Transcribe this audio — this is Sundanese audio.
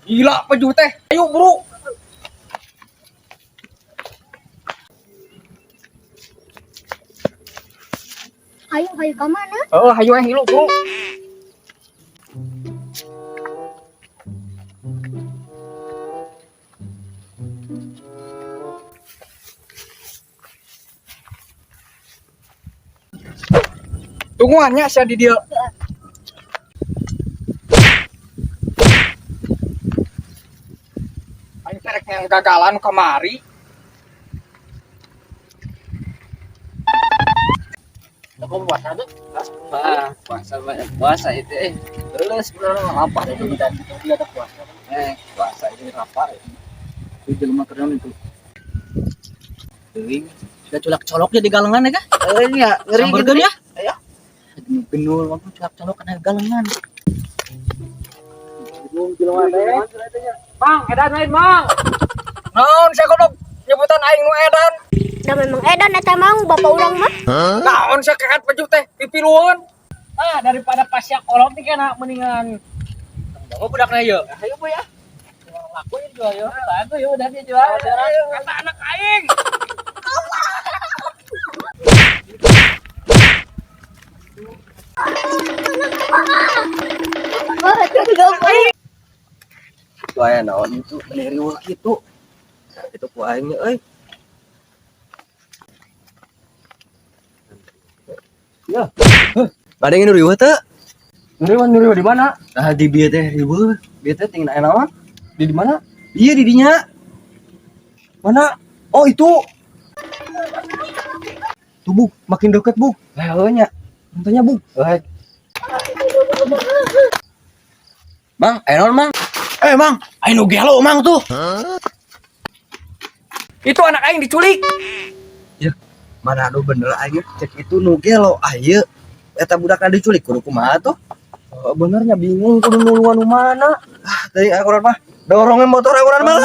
Gila peju teh. Ayo bro. Ayo, ayo ke mana? Oh, hayu eh hilu bro. Tungguannya sia di dieu. Aing terek yang gagalan kamari. Aku puasa tuh. Ah, puasa banyak puasa itu eh. Terus sebenarnya lapar itu kita Dia ada puasa. Eh, puasa ini lapar. Itu jelema keren itu. Teuing. Sudah colak-colok jadi galengan ya kah? Eh, iya, ngeri gitu. Sambarkeun ya. Ayo. Genul waktu colak-colok kena galengan. Mang, edan lain, Mang. Naon sia goblok nyebutan aing nu edan. Da memang edan eta mang bapak urang mah. Naon sia kekat baju teh pipilueun. Ah, daripada pasya kolot nih kena mendingan Oh, budakna ieu. Ayo, Bu ya. Aku ya jual yo. Aku ya udah dia jual. Kata anak aing. Wah, itu Itu aya naon itu meni riweuh kitu. Itu ku aing nya euy. Ya. Badeng nu riweuh teu? Riweuh riweuh di mana? Nah, di bieu teh riweuh. Bieu teh tinggal aya naon? Di mana? Iya di dinya. Mana? Oh, itu. Tuh, Buk, makin deket, Buk. Lah, heuh nya. Tentunya, Buk. Eh, Mang, aya naon, Mang? Eh, Mang, ayo nu gelo Mang tuh. Itu anak aing diculik. Ya, mana anu bener aing cek itu nu gelo ayeuna. Eta budakna diculik kudu kumaha tuh? Oh, benernya bingung kudu nulungan nu mana. Ah, teuing aku mah. Dorongin motor aku mah.